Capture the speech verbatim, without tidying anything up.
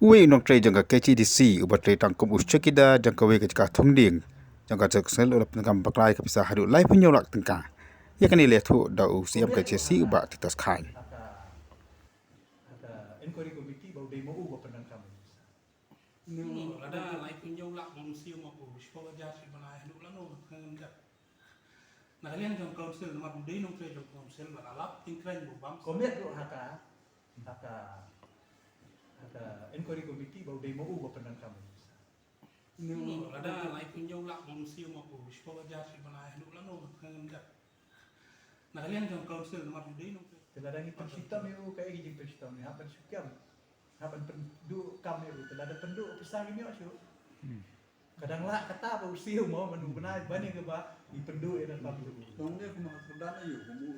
Uwei u nongtrei jong ka K H A D C uba trei tang kum u chowkidar jong kawei ka jaka thung dieng jong ka District Council u la pyndonkam bakla ïa ka pisa haduh laiphew hynñiew lak tyngka. Ïa kane la ïathuh da u C E M K H A D C u Bah Titus Chyne. Ka, ka inquiry committee ba u dei ma u ba pyndonkam. Lada laiphew hynñiew lak ba u siew ma u, shiphew hajar shi bnai haduh lano ka ngan kat. Na ka liang jong council, namar u dei nongtrei jong council, lada lap tyngkrein ba u bam. Commit ruh ha ka, ha ka, ha ka inquiry committee ba u dei ma u ba pyndonkam. Lada laiphew hynñiew lak ba u siew ma u, shiphew hajar shi bnai haduh lano ka ngan kat. Na ka liang jong council, namar u dei nongtrei. Te lada ngi pynshitom ïa u, kaei ka jingpynshitom, ngi hap ban shu kam. Hap ban pynduh kam ïa u, te lada pynduh pisa ngi ïoh shuh. Ka dang lah kata ba u siew mo, man u bnai ban ïa kaba ngi pynduh ïa ka kam ïa u. Dong ne kumba ka kyrdan ïa u.